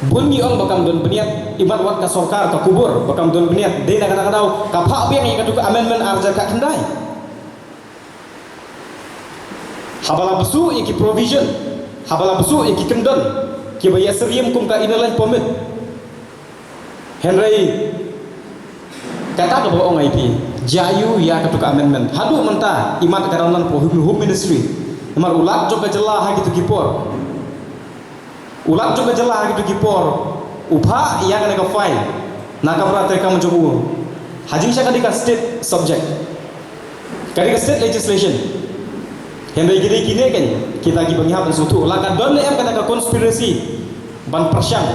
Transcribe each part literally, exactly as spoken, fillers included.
Bun ngi ong ba kam don bniat, imat wat ka sorkar ka kubur ba kam don bniat, dei na kata ka daw ka phah biang ïa katu ka amendment ar hajar khatkhyndai. Haba la bsu ïa ki provision, haba la bsu ïa ki kyndon kiba ïa syriem kum ka inner line permit. Hynrei kata kaba ong ïa phi, jia ïa katu ka amendment. Haduh mynta imat ka dang nang po Home Ministry. Namar u Lat jong ka jylla ha kitu ki por, u Lat jong ka jylla ha kitu ki por u phah ïa kane ka file na ka kamra treikam jong u. Ha jingshah ka dei ka state subject, ka dei ka state legislation. Hynrei ki dei kine kein kita kiba ngi hap ban sngewthuh, la ka don ne em kane ka conspiracy ban pyrshang,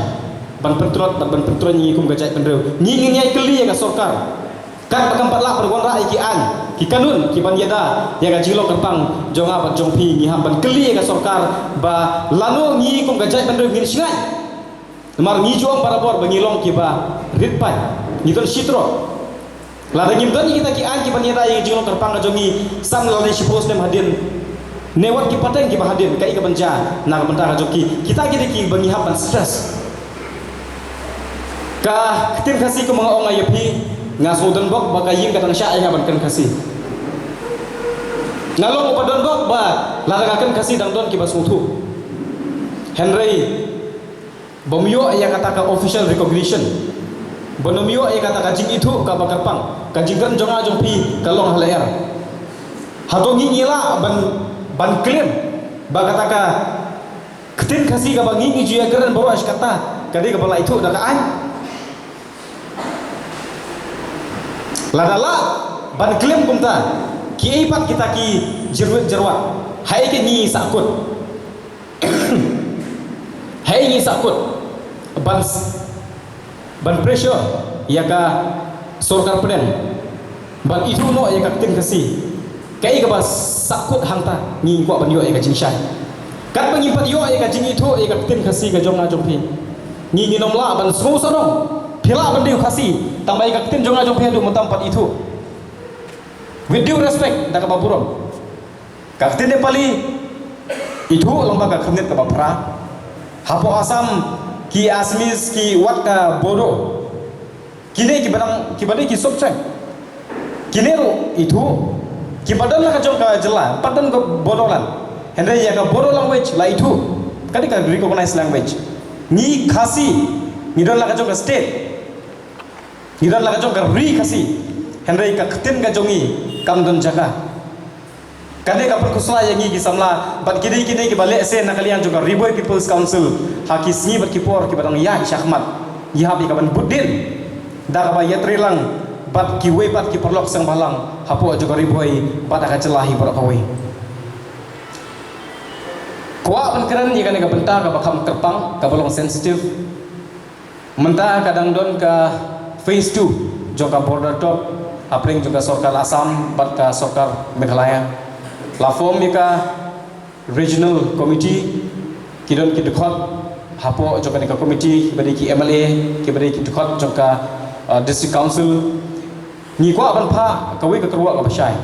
ban pyntrot, ban, ban pyntrot ïa ngi kum ka jaitbynriew. Ngi, ngi, ngi ïai kylli ïa ka sorkar. Katba kam pat lah ban wanrah ïa ki aiñ, ki kanun kiban ïada ïa ka jinglong kyrpang jong nga bad jong phi, ngi hap ban kylli ïa ka sorkar ba lano ngi kum ka jaitbynriew ngin shngaiñ. Namar ngi ju ong barabor ba ngi long kiba rit paid, ngi don shi trok. Lada ngim don ïa kita ki aiñ kiban ïada ïa ka jinglong kyrpang ka jong ngi, san lane shiphew snem hadien, ne wat ki pateng kiba hadien, kaei kaban jia na ka bynta ka jong ki? Kita ki dei kiba ngi hap ban stress. Ka ktien Khasi kumba nga ong ïa phi, nga sngewdon bok ba ka ïing ka dang shah ïa nga ban kren Khasi. Nga long uba don bok ba lada nga kren Khasi dang don kiba sngewthuh. Hynrei bym ïoh ïa kata ka official recognition, bym ïoh ïa kata ka jingithuh kaba kyrpang, ka jingkren jong nga jong phi ka long ha lyer. Hato ngi, ngi lah ban, ban claim ba kata ka ktien Khasi kaba ngi, ngi ju ïa kren baroh shi katta ka dei kaba la ithuh da ka aiñ? Lada lah ban claim kumta, kiei pat kita ki jyrwit jyrwat? Haei ngi sahkut? Haei ngi sahkut ban s-, ban pressure ïa ka sorkar pdeng ban ithuh noh ïa ka ktien Khasi? Kaei kaba sahkut hangta? Ngi kwah ban ïoh ïa ka jingshai. Katba ngim pat ïoh ïa ka jingithuh ïa ka ktien Khasi ka jong nga jong phi, ngi, ngin ym lah ban sngew sawdong. Phi lah ban dei u Khasi tangba ïa ka ktien jong nga jong phi haduh mynta ym pat ithuh. With due respect, da kaba burom, ka ktien Nepali ithuh lyngba ka khyrnit kaba phra. Hapoh Assam ki Assamese, ki wat ka Bodo. Kine kiba dang, kiba dei ki sub-tribe, kine ruh ithuh. Kiba don la ka jong ka jylla pat don ka Bodoland. Hynrei ïa ka Bodo language la ithuh, ka dei ka recognized language. Ngi Khasi ngi don la ka jong ka state, ngi don la ka jong ka ri Khasi. Hynrei ka ktien ka jong ngi kam don jaka. Ka dei ka pyrkhat sla ïa ngi ki samla bad ki dei kine kiba lehse na ka liang jong ka Ri Bhoi People's Council ha ki sngi bad ki por kiba dang ïaid shakhmat. Ngi hap ïa kaban bud dien da kaba ïatrei lang bad kiwei pat ki paralok seng bhalang hapoh jong ka Ri Bhoi bad ha ka jylla hi baroh kawei. Kwah ban kren ïa kane ka bynta kaba kham kyrpang, kaba long sensitive. Mynta ka dang don ka phase two jong ka border talk hapdeng jong ka sorkar Assam bad ka sorkar Meghalaya. La form ïa ka regional committee, ki don ki dkhot hapoh jong kane ka committee, kiba dei ki M L A, kiba dei ki dkhot jong ka, uh, district council. Ngi kwah ban phah kawei ka kyrwoh kaba shai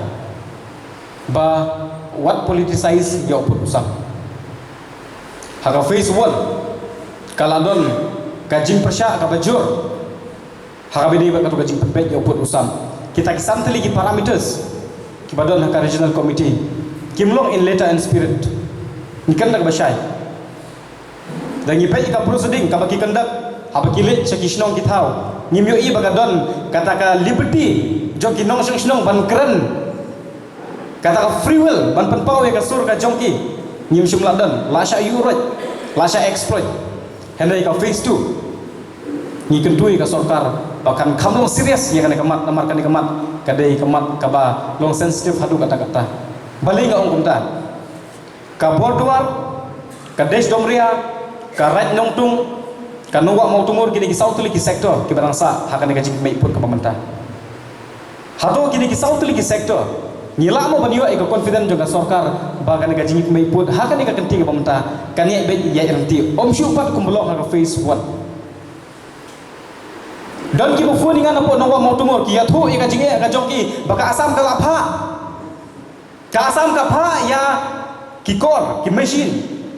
ba wat politicize ïa u pud u sam. Ha ka phase one ka la don ka jingpyrshah kaba jur ha kaba ïadei bad katu ka jingpynbeit ïa u pud u sam. Kita ki san tylli ki parameters kiba don ha ka regional committee kim long in letter and spirit. Ngi kren da kaba shai. Da ngi peit ïa ka proceeding kaba ki conduct haba ki leit sha ki shnong ki thaw, ngim ïohi ba ka don kata ka liberty jong ki nongshong shnong ban kren, kata ka free will ban pynpaw ïa ka sur ka jong ki. Ngim shym la don, la shah ïuh roit, la shah exploit. Hynrei ka phase two ngi kyntu ïa ka sorkar ba kan kham long serious ïa kane ka mat, namar kane ka mat ka dei ka mat kaba long sensitive haduh katta katta. Balei nga ong kumta? Ka Borduar, ka Desh Dongria, ka Raid Nongtung, ka Nongwah Mawtungur, kine ki saw tylli ki sector kiba dang sah ha kane ka jingmih pud kaba mynta. Hato kine ki saw tylli ki sector ngi lah mo ban ïoh ïa ka confidence jong ka sorkar ba kane ka jingmih pud ha kane ka kynti kaba mynta kan ïa beit ïa ryntih? Ym shuh pat kumba long ha ka phase one. Don kiba phone ïa nga na pdeng Nongwah Mawtungur, ki ïathuh ïa ka jingeh ka jong ki ba ka Assam ka la phah. Ka Assam ka phah ïa ki kor, ki machine,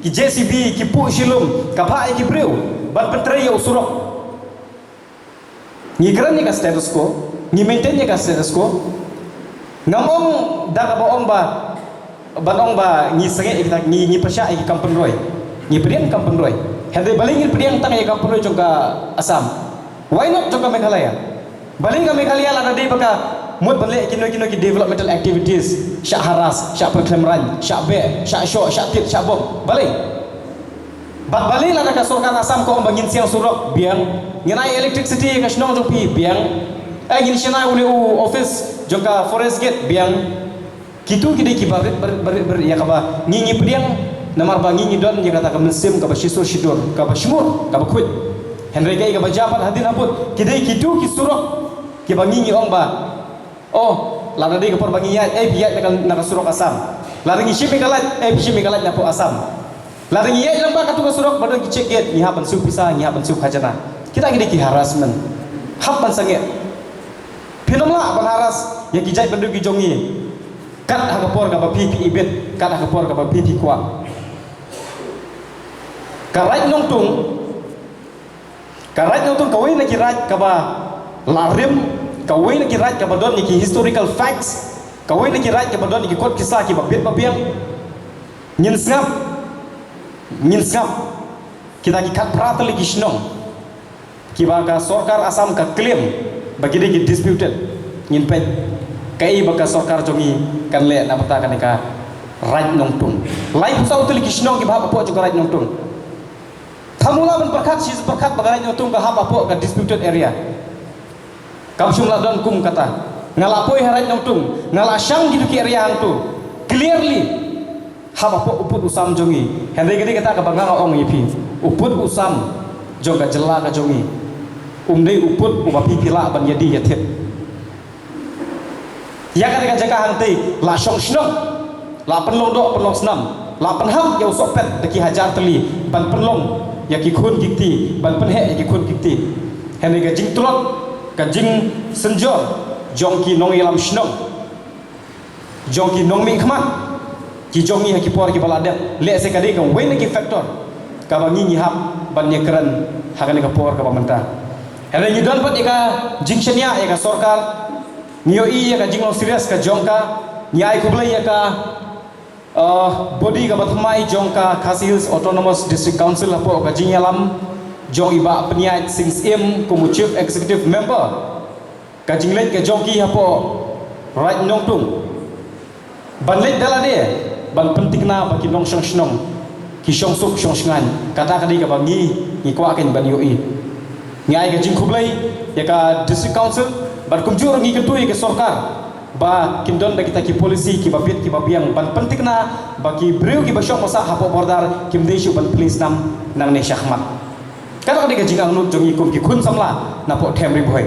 ki J C B, ki puh shilum, ka phah ïa ki briew. ban pyntrei ïa u surok. Ngi kren ïa ka status quo, ngi maintain ïa ka status quo. Ngam ong da kaba ong ba, ban ong ba ngi sangeh ïa kita, ngi, ngi pyrshah ïa ki kam pynroi. Ngi pdiang kam pynroi. Hynrei balei ngi pdiang tang ïa kam pynroi jong ka Assam? Why not jong ka Meghalaya? Balei ka Meghalaya lada dei ba ka mut ban leh kino kino ki developmental activities, shah haras, shah pynrem rain, shah beh, shah shoh, shah tied, shah bom? Balei? Bad balei lada ka sorkar Assam ka ong ba ngin siang surok? Biang. Ngin ai electricity ïa ka shnong jong phi? Biang. Eh, ngin shna une u office jong ka Forest Gate? Biang. Kitu ki dei kiba rit barit barit barit ïa kaba ngi ngi pdiang, namar ba ngi ngi don ïa kata ka mynsiem kaba shisur shidur, kaba shmur, kaba khuid. Hynrei kaei kaba jia pat hadien habud, ki dei kitu ki surok kiba ngi ngi ong ba, oh, lada dei ka por ba ngi ïaid, eh, phi ïaid na ka, na ka surok Assam. Lada ngi shim ïa ka light, eh, phi shim ïa ka light na pdeng Assam. Lada ngi ïaid lyngba katu ka surok ba don ki check gate, ngi hap ban siew pisa, ngi hap ban siew khajana. Kita ki dei ki harassment. Hap ban sangeh. Phin ym lah ban harass ïa ki jaitbynriew ki jong ngi kat ha ka por kaba phi phi ibit, kat ha ka por kaba phi phi kwah. Ka Raid Nongtung, ka Raid Nongtung kawei na ki raid kaba la rim, kawei na ki raid kaba don ïa ki historical facts, kawei na ki raid kaba don ïa ki kot kisa kiba bit ba biang. Ngin sngap, ngin sngap kita ki khatphra tylli ki shnong kiba ka sorkar Assam ka claim ba ki dei ki disputed. Ngin peit kaei ba ka sorkar jong ngi kan leh na bynta kane ka Raid Nongtung. Laiphew saw tylli ki shnong kiba hap hapoh jong ka Raid Nongtung. Tang u lah ban pyrkhat shi pyrkhat ba ka Raid Nongtung ka hap hapoh ka disputed area. Kam shym la don kum kata. Nga la poi ha Raid Nongtung, nga la shang kitu ki area hangtu. Clearly hap hapoh u pud u sam jong ngi. Hynrei ka dei kata kaba nga nga ong ïa phi, u pud u sam jong ka jylla ka jong ngi um dei u pud uba phi phi lah ban ïadie ïathied. Ïa kata ka jaka hangtei la shong shnong, la pynlong doh pynlong snam, la pynhap ïa u sohpet da ki hajar tylli ban pynlong ïa ki khun ki kti, ban pynheh ïa ki khun ki kti. Hynrei ka jingtlot, ka jingsynjor jong ki nongïalam shnong, jong ki nongmihkhmat ki jong ngi ha ki por kiba la dep, lehse ka dei kawei na ki factor kaba ngi ngi hap ban ïakren ha kane ka por kaba mynta. Hynrei ngi don pat ïa ka jingshaniah ïa ka sorkar, ngi ïohi ïa ka jinglong serious ka jong ka, ngi ai khublei ïa ka, uh, body kaba thymmai jong ka Khasi Hills Autonomous District Council hapoh ka jingïalam jong i Bah Pynïaid Sing Syiem kum u Chief Executive Member. Ka jingleit ka jong ki hapoh Raid Nongtung ban leit da lade ban pynthikna ba ki nongshong shnong ki shong suk shong shngaiñ. Kata ka dei kaba ngi ngi kwah kein ban ïohi. Ngi ai ka jingkhublei ïa ka District Council bad kumjuh ruh ngi kyntu ïa ka sorkar ba kin don da kita ki policy kiba bit kiba biang ban pynthikna ba ki briew kiba shong ba sah hapoh border kim dei shuh ban plie snam nangne shakhmat. Kata ka dei ka jingangnud jong ngi kum ki khun samla napoh Them Ri Bhoi.